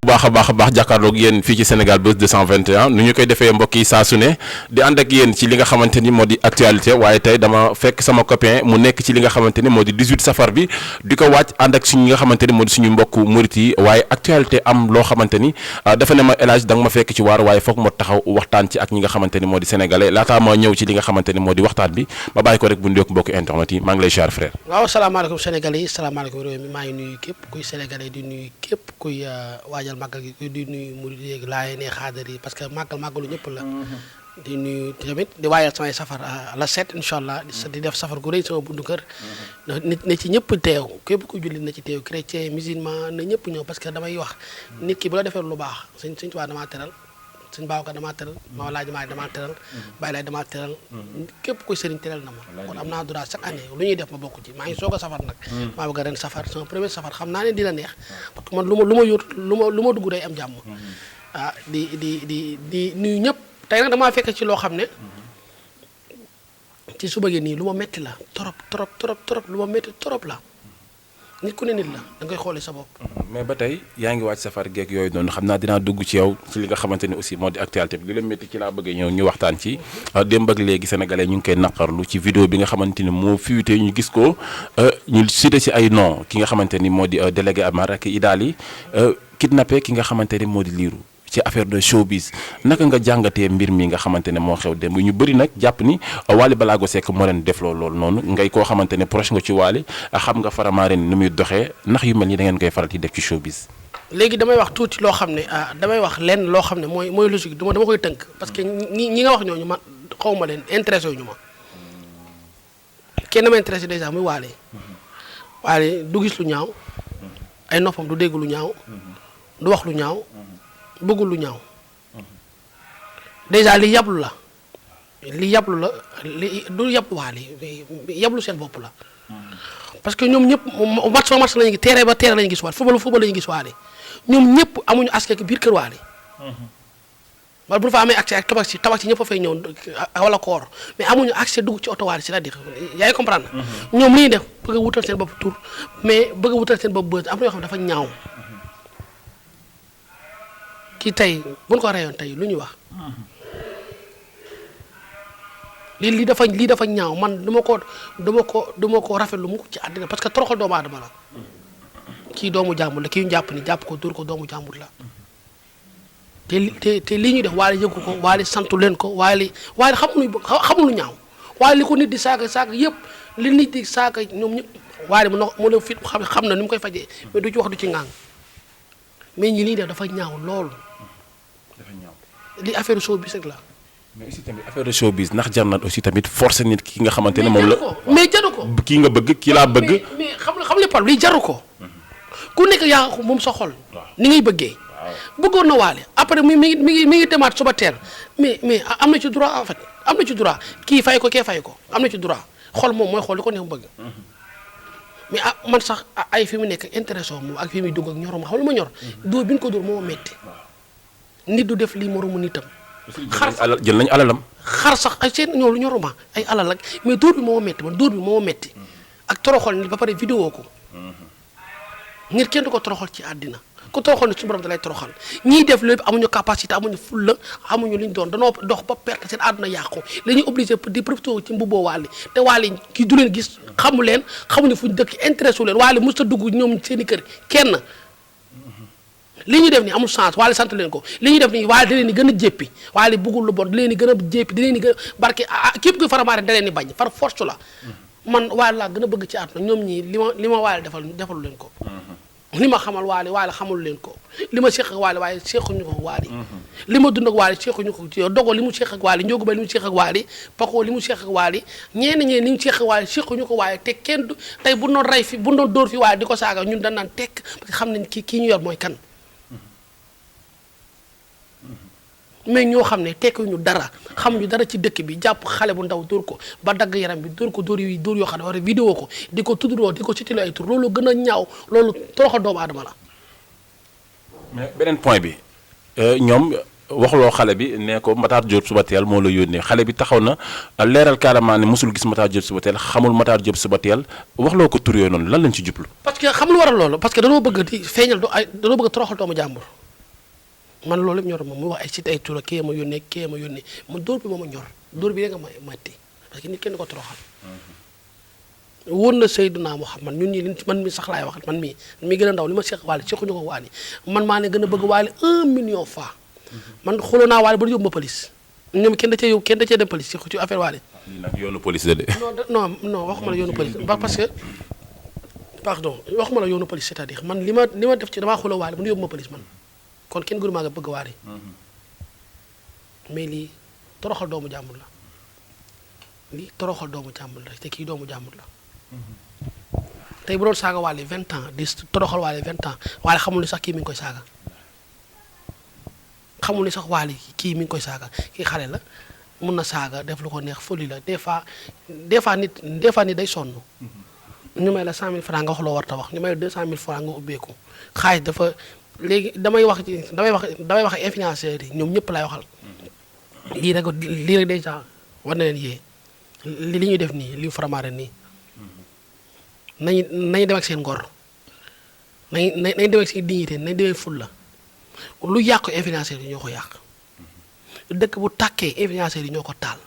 baax jàkkaarloog yéen fii ci Sénégal Buzz 221 nu ñu koy defee mbokk yi saa su ne di ànd ak yéen ci li nga xamante ni moo di actualité waaye tey dama fekk sama copain mu nekk ci li nga xamante ni moo di 18 safar bi di ko wàcc ànd ak suñu nga xamante ni moo di suñu mbokk murit yi waaye actualité am loo xamante ni dafa ne ma El Hadj da nga ma fekk ci waar waaye foog ma taxaw waxtaan ci ak ñi nga xamante ni moo di sénégalais laataa ma ñëw ci li nga xamante ni moo di waxtaan bi ma bàyyi ko rek bu nuyoo mbokk internet yi maa ngi lay ziar frère. waaw salaamaaleykum sénégalais yi salaamaaleykum réew mi maa ngi nuyu képp kuy sénégalais di nuyu képp kuy waajal màggal gi di nuyu murid yi laay ne xaadar yi parce que màggalu ñëpp la. di nuyu tamit di waajal samay safar la 7 incha allah di def safar gu rëy sama bundu kër. nit na ci ñëpp teew képp ku jullit na ci teew chrétien musulman na ñëpp ñëw parce que damay wax nit ki bu la defee lu baax sëñ Tuubaa damaa teral sëñ Babacar damaa teral ma laaj maa damaa teral bàyyi laay damaa teral képp kuy sëriñ teral na ma kon am naa droit chaque année lu ñuy def ma bokk ci maa ngi soog a safar nag maa bëgg ren safar sama premier safar xam naa ne dina neex parce que man lu ma yóot lu ma dugg day am jàmm di nuyu ñëpp tey nag damaa fekk ci loo xam ne ci suba gi nii lu ma metti la trop lu ma metti trop la nit ku ne nit la da ngay xoolee sa bopp. mais ba tey yaa ngi wàcc safar geek yooyu noonu xam naa dinaa dugg ci yow ci li nga xamante ni aussi moo di actualité bi li la métti ci laa bëggee ñëw ñu waxtaan ci démb ak léegi sénégalais ñu ngi koy naqarlu ci vidéo bi nga xamante ni moo fuité ñu gis ko ñu cité ci ay nom ki nga xamante ni moo di délégué Amar ak Idaly kidnappé ki nga xamante ni moo di Lirou ci affaire de showbiz naka nga jàngatee mbir mi nga xamante ne moo xew démb ñu bëri nag jàpp ni Wally Ballago Seck moo leen def loolu noonu ngay koo xamante ne proche nga ci Wally xam nga Faramareen ni muy doxee ndax yu mel ni da ngeen koy faral di def ci showbiz. léegi damay wax tuuti loo xam ne damay wax lenn loo xam ne mooy logique dama koy tënk parce que ñi nga wax ñooñu man xaw ma leen intéressé wu ñu ma kenn ma intéressé déjà muy Wally du gis lu ñaaw ay noppam du dégg lu ñaaw du wax lu ñaaw. bëggul lu ñaaw déjà li yablu la li du yablu Wally yablu seen bopp la parce que ñoom ñëpp match lañu gis terrain ba terrain lañu gis Wally football lañu gis Wally ñoom ñëpp amuñu accès biir kër Wally wala bu fa amee accès ak tabax ci ñëpp a fay ñëw wala koor mais amuñu accès dugg ci oto Wally c'est-à-dire yaa ngi comprendre ñoom li ñuy def bëgg a wutal seen bopp tur mais bëgg a wutal seen bopp bës am na yoo xam ne dafa ñaaw ki tey bu ñu ko reyoon tey lu ñuy wax lii dafa ñaaw man duma ko rafetlu mu ko ci àddina parce que toroxal doomu aadama la kii doomu jàmbur la kii ñu jàpp ni jàpp ko dóor ko doomu jàmbur la te lii ñuy def Wally yëgu ko Wally santu leen ko Wally xamul lu ñaaw Wally li ko nit di saaga yëpp li nit di saaga ñoom ñëpp Wally mu la fit xam na ni mu koy fajee mais du ci wax du ci ngang mais ñi lii def dafa ñaaw loolu li affaire showbiz rek la. mais aussi tamit affaire showbiz ndax jar na aussi tamit forcer nit ki nga xamante ne moom la. mais jaru ko kii nga bëgg kii laa bëgg. mais xam nga par li jaru ko. ku nekk yaa ko moom sa xol. ni ngay bëggee. bëggoon na Wally après mi ngi demaat suba teel mais am na ci droit en fait am na ci droit kii fay ko kee fay ko am na ci droit xol moom mooy xol li ko neex bëgg. mais man sax ay fi mu nekk intéressant moom ak fi muy dugg ak ñoroma xam lu ma ñor. dóor bi ñu ko dóor moo metti nit du def lii moromu nitam. xar jël nañ alalam. xar sax ay seen ñoom lu ñoruma ay alal ak mais dóor bi moo metti man dóor bi moo metti ak toroxal nit ba pare vidéo ko nit kenn du ko toroxal ci àddina ku toroxal nit su borom da lay toroxal ñiy def lépp amuñu capacité amuñu fulla amuñu li ñu doon danoo dox ba perte seen àdduna yàqu la ñuy obligé di profité ci mbubboo Wally te Wally ki du leen gis xamu leen xamuñu fu ñu dëkk intéressé wu leen Wally mos a dugg ñoom seen i kër kenn li ñuy def ni amul chance Wally sant leen ko li ñuy def ni Wally da leen di gën a jéppi Wally bëggul lu bon da leen di gën a jéppi da leen di gën a barke képp kuy Faramareen da leen di bañ par force la man Wally laa gën a bëgg ci àdduna ñoom ñii li ma Wally defalu leen ko li ma xamal Wally xamul leen ko li ma seq ak Wally waaye sequñu ko Wally li ma dund ak Wally sequñu ko ci yow dogo li mu seq ak Wally njóogu bay li mu seq ak Wally Paco li mu seq ak Wally ñeen li mu seq ak Wally sequñu ko waaye te kenn du tey bu doon rey fi bu doon dóor fi Wally di ko saaga ñun dañ naan tekk parce que xam nañ kii ñu yor mooy kan mais ñoo xam ne tekkuñu dara xamuñu dara ci dëkk bi jàpp xale bu ndaw dóor ko ba dagg yaram bi dóor ko dóor yoo xam ne war a vidéo ko di ko tuddloo di ko sitilo ay tur loolu gën a ñaaw loolu toroxal doomu aadama la. mais beneen point bi ñoom waxloo xale bi ne ko Matar Diop Subatel moo la yónnee xale bi taxaw na leeral carrément ne mosul gis Matar Diop Subatel xamul Matar Diop Subatel waxloo ko tur yooyu noonu lan lañ ci jublu. parce que xam lu waral loolu parce que danoo bëgg di feeñal danoo bëgg a toroxal doomu jàmbur man loolu lépp ñor ma mu wax ay site ay tura kii ma yónnee man dóor bi moo ma ñor dóor bi rek nga ma metti parce que nit kenn du ko toroxal. wóor na Seydina Muhammad ñun ñi man mi sax laay wax man mi gën a ndaw li ma seq Wally sequñu ko Wally man maa ne gën a bëgg Wally 1 million fois man xooloo naa Wally ba yóbbu ma police ñoom kenn da cee dem police ci affaire Wally. lii nag yoonu police la de. non waxuma la yoonu police parce que pardon waxuma la yoonu police c'est-à-dire man li ma def ci damaa xooloo Wally ba yóbbu ma police man kon kenn gënu maa nga bëgg Wally mais lii toroxal doomu jàmbur la te kii doomu jàmbur la. tey bu doon saaga Wally 20 ans di toroxal Wally 20 ans Wally xamul ni sax kii mi ngi koy saaga xamul ni sax Wally kii mi ngi koy saaga kii xale la mun na saaga def lu ko neex folie la des fois nit day sonn ñu may la 100 000 francs nga wax loo war ta wax ñu may la 200 000 francs nga ubbeeku xaalis dafa léegi damay wax influenceurs yi ñoom ñëpp laay waxal lii rek déjà war na leen yee li ñuy def nii li faramaare nii nañu dem ak seen ngor nañu dem ak seen dignité nañu demee fulla lu yàq influenceurs yi ñoo ko yàq dëkk bu tàkkee influenceurs yi ñoo ko taal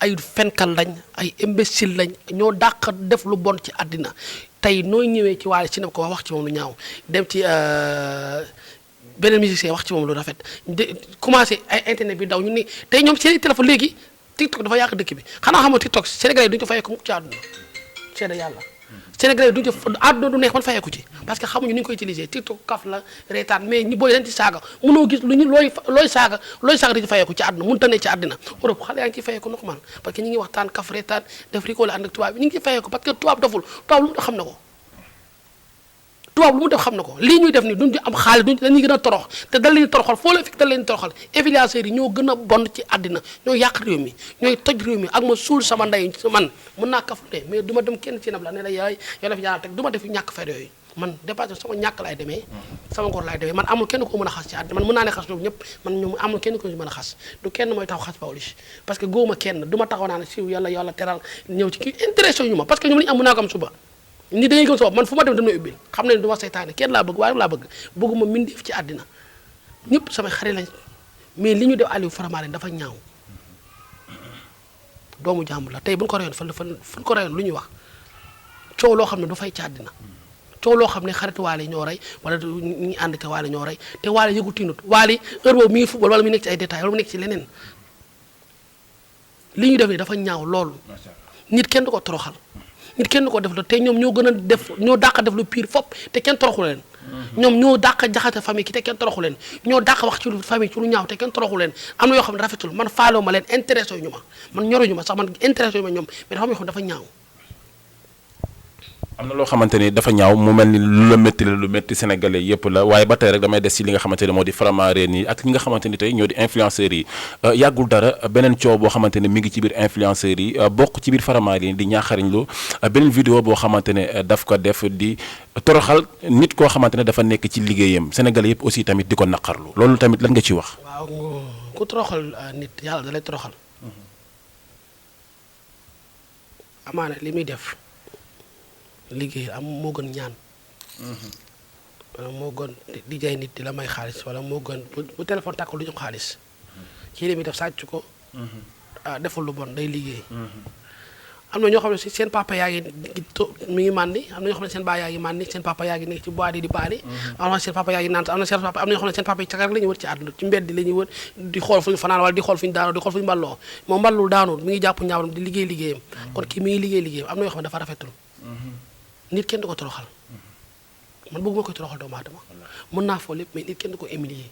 ay fenkal lañ ay imbécile lañ ñoo dàq def lu bon ci àddina tey nooy ñëwee ci Wally ci ne ko wax ci moom lu ñaaw dem ci beneen musicien wax ci moom lu rafet commencé ay internet bi daw ñu ni tey ñoom seen téléphone léegi TikTok dafa yàq dëkk bi xanaa xamoo TikTok Sénégalais yi duñu ko fayeeku mukk ci àdduna seede yàlla Sénégalais yi duñu ko àdduna du neex man fayeeku ci parce que xamuñu ni ñu koy utiliser TikTok kaf la reetaan mais ñi booy dañ ci saaga mënoo gis lu ñu looy saaga di ci fayeeku ci àdduna mënut a ne ci àddina Europe xale yaa ngi ciy fayeeku normal parce que ñi ngi waxtaan kaf reetaan def rikoole ànd ak tubaab bi ñu ngi ciy fayeku parce que tubaab doful tubaab lu mu def xam na ko lii ñuy def ni duñ am xaalis dañuy gën a torox te dal leen toroxal foo leen fekk dal leen toroxal influenceurs yi ñoo gën a bon ci àddina ñoo yàq réew mi ñooy toj réew mi ak ma suul sama ndey man mën naa kaf lu ne mais du ma dem kenn ci nab la ne la yaay yoo la fi jaanal teg du ma def ñàkk fayda yooyu man dépassé sama ñàkk laay demee sama ngor laay demee man amul kenn ko mën a xas ci àddina man mën naa ne xas ñoom ñëpp man ñoom amul kenn ko mën a xas du kenn mooy taxaw xas Pawlish parce que góoma kenn du ma taxaw naa ne siw yàlla teral ñëw ci kii intéressé ñu ma parce que ñoom li ñu am mën naa ko am suba ni da ngay gëm sa man fu ma dem damay ubbil xam ne du ma seytaane kenn laa bëgg waaye laa bëgguma mindeef ci àddina ñëpp samay xarit lañ mais li ñu def Aliou Faramareen dafa ñaaw doomu jàmbur la tey bu ñu ko reyoon fan ko reyoon lu ñuy wax coow loo xam ne du fay ci àddina coow loo xam ne xaritu Wally ñoo rey wala ñi ànd ca Wally ñoo rey te Wally yëgu tiinut Wally heure boobu mi ngi football wala mi nekk ci ay détails wala mu nekk ci leneen li ñu def nii dafa ñaaw loolu nit kenn du ko toroxal nit kenn du ko def la te ñoom ñoo gën a def ñoo dàq def lu pire fop te kenn toroxu leen ñoom ñoo dàq jaxate famille ki te kenn toroxu leen ñoo dàq wax ci lu famille ci lu ñaaw te kenn toroxu leen am na yoo xam ne rafetul man faaloo ma leen intéressé yu ñu ma man ñoruñu ma sax man intéressé yu ma ñoom mais dafa am yoo xam ne dafa ñaaw am na loo xamante ni dafa ñaaw mu mel ni lu la métti la lu métti sénégalais yëpp la waaye ba tey rek damay des ci li nga xamante ne moo di Faramareen yi ak ñi nga xamante ni tey ñoo di influenceurs yi yàggul dara beneen coow boo xamante ne mi ngi ci biir influenceurs yi bokk ci biir Faramareen di ñaaxariñ lu beneen vidéo boo xamante ne daf ko def di toroxal nit koo xamante ne dafa nekk ci liggéeyam sénégalais yëpp aussi tamit di ko naqarlu loolu tamit lan nga ci wax. waaw ku toroxal nit yàlla da lay toroxal amaana li muy def. liggéey am moo gën ñaan wala moo gën di jaay nit di la may xaalis wala moo gën bu téléphone tàkkul du jox xaalis kii li muy def sàcc ko deful lu bon day liggéey am na ñoo xam ne si seen papa yaa ngi mi ngi màndi am na ñoo xam ne seen baay yaa ngi màndi seen papa yaa ngi nekk ci bois di baali am na seen papa yaa ngi naan am na seen papa am na ñoo xam ne seen papa yi cakar la ñuy wër ci àdduna ci mbedd la ñuy wër di xool fu ñu fanaan wala di xool fu ñu daanoo di xool fu ñu mballoo moom mballul daanul mi ngi jàpp ñaawam di liggéey liggéeyam kon kii mi ngi liggéey liggéeyam am na ñoo xam ne dafa rafetul nit kenn du ko toroxal man bëgguma ko toroxal doomu aadama mën naa foo lépp mais nit kenn du ko humilier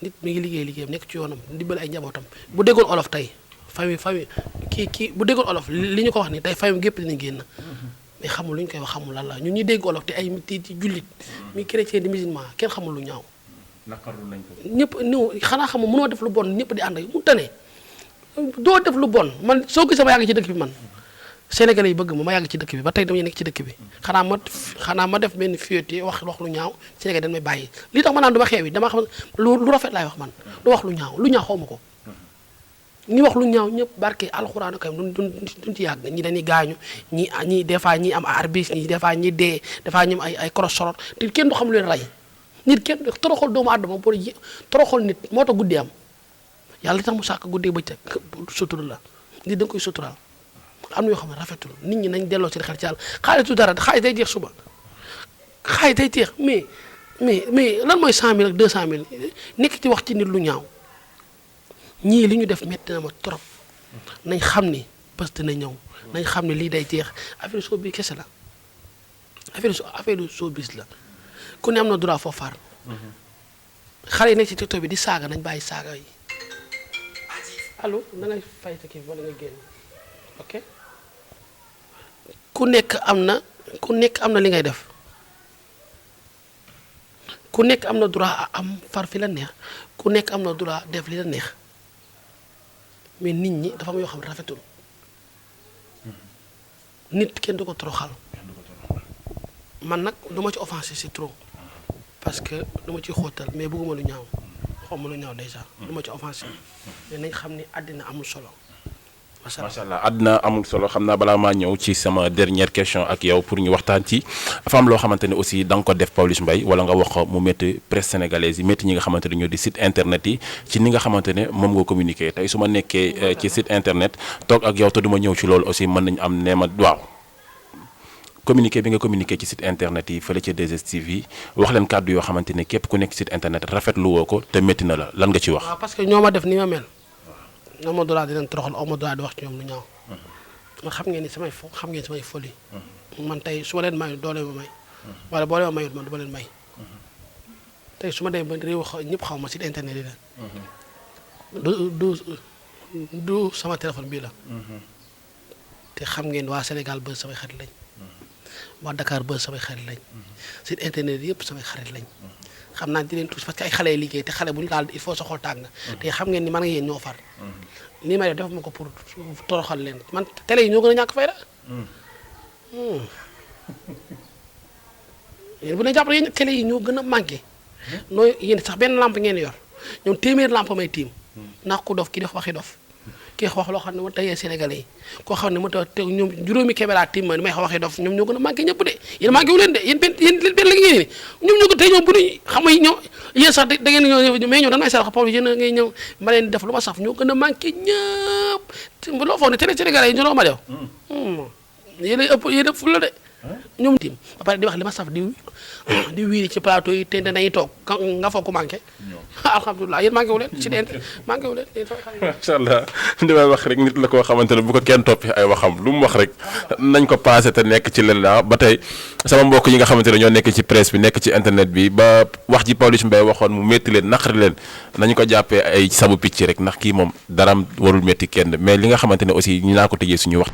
nit mi ngi liggéeyam nekk ci yoonam dimbali ay njabootam bu déggoon olof tey famille kii bu déggoon olof li ñu ko wax ni tey famille gépp dinañ génn mais xamul lu ñu koy wax xamul lan la ñun ñuy dégg olof te ay ci jullit mi chrétien di musulman kenn xamul lu ñaaw naqarlu nañ ko ñëpp ñëw xanaa xamul mënoo def lu bon ñëpp di ànd ak mu tane doo def lu bon man soo gisee ma yàgg ci dëkk bi man Sénégalais yi bëgg ma yàgg ci dëkk bi ba tey dama nekk ci dëkk bi xanaa ma def benn fierté wax lu ñaaw Sénégalais dañ may bàyyi li tax ma naan du ma xeew yi dama xam lu rafet laay wax man du wax lu ñaaw xaw ma ko ñi wax lu ñaaw ñëpp barke alxuraan kay duñ ci yàgg ñi dañuy gaañu ñi des fois ñi am arbis ñi des fois ñi dee des fois ñi am ay cross-sorot te kenn du xam lu leen rey nit kenn toroxal doomu aadama pour toroxal nit moo tax guddi am yàlla li tax mu sàkk guddee bëccëg sutura la nit da nga koy suturaal am na yoo xam ne rafetul nit ñi nañ delloo seen xel ci yàlla xaalis du dara xaalis day jeex suba xaalis day jeex mais lan mooy 100 000 ak 200 000 nekk ci wax ci nit lu ñaaw ñii li ñu def métti na ma trop nañ xam ni bés dina ñëw nañ xam ne lii day jeex affaire soo bi kese la affaire soo bis la ku ne am na droit foofu far xale yi nekk ci TikTok bi di saaga nañ bàyyi saaga yi allo da ngay fay sa kii wala nga génn ok ku nekk am na li ngay def ku nekk am na droit am far fi la neex ku nekk am na droit def li la neex mais nit ñi dafa am yoo xam ne rafetul nit kenn du ko toroxal man nag du ma ci offensé c'est trop parce que du ma ci xóotal mais bëgguma lu ñaaw xawma lu ñaaw déjà du ma ci offensé mais nañ xam ni àddina amul solo macha allah àddina amul solo xam naa balaa maa ñëw ci sama dernière question ak yow pour ñu waxtaan ci dafa am loo xamante ne aussi da nga ko def Pawlish Mbaye wala nga wax ko mu métti presse sénégalaise yi métti ñi nga xamante ne ñoo di site internet yi ci ni nga xamante ne moom nga communiqué tey su ma nekkee ci site internet toog ak yow te du ma ñëw ci loolu aussi mën nañu am nee ma waaw communiqué bi nga communiqué ci site internet yi fële ci 2STV yi wax leen kàddu yoo xamante ne képp ku nekk site internet rafetlu woo ko te métti na la lan nga ci wax. waaw parce que ñoo ma def ni ma mel. ñoo ma droit di leen toroxal aw ma droit di wax ci ñoom lu ñaaw. man xam ngeen ni samay folie. man tey su ma leen mayul doole ma may. wala boo leen ma mayul man du ma leen may. tey su ma demee ba réew ñëpp xaw ma site internet yi la. du sama téléphone bii la. te xam ngeen waa Sénégal ba samay xarit lañ. waa Dakar ba samay xarit lañ. site internet yëpp samay xarit lañ. xam naa di leen tuuti parce que ay xale yi liggéey te xale bu ñu laal il faut sa xol tàng. te xam ngeen ni man nga yéen ñoo far. lii may def ma ko pour toroxal leen man télé yi ñoo gën a ñàkk fayda. yéen bu ne jàpp yéen télé yi ñoo gën a manqué. nooy yéen sax benn lampe ngeen yor ñoom téeméer lampe may tiim. ndax ku dof ki def waxi dof. kii wax loo xam ne ma tayee Sénégalais yi koo xam ne ma te ñoom juróomi caméra tiim ma may waxi dof ñoom ñoo gën a manqué ñëpp de yéen manqué wu leen de yéen benn la ngeen ni ñoom ñoo ko tey ñoom bu ñu xam nga ñoom yéen sax da ngeen ñëw mais ñoom dañ may sarax Pawlish yéen a ngay ñëw ma leen def lu ma saf ñoo gën a manqué ñëpp loo foog ne télé Sénégalais yi ñu loo ma dew yéen a ëpp fu la de ñoom tiim ba pare di wax li ma saf di wiiri ci plateau yi te dañuy toog nga foog ku manqué alhamdulilah yéen manqué wu leen ci dent manqué wu leen macha allah li may wax rek nit la koo xamante ne bu ko kenn toppi ay waxam lu mu wax rek nañ ko passé te nekk ci leen la ba tey sama mbokk yi nga xamante ne ñoo nekk ci presse bi nekk ci internet bi ba wax ji Pawlish Mbaye waxoon mu métti leen naqari leen nañu ko jàppee ay sabu picc rek ndax kii moom daram warul métti kenn mais li nga xamante ne aussi ñi naa ko tëjee suñu wax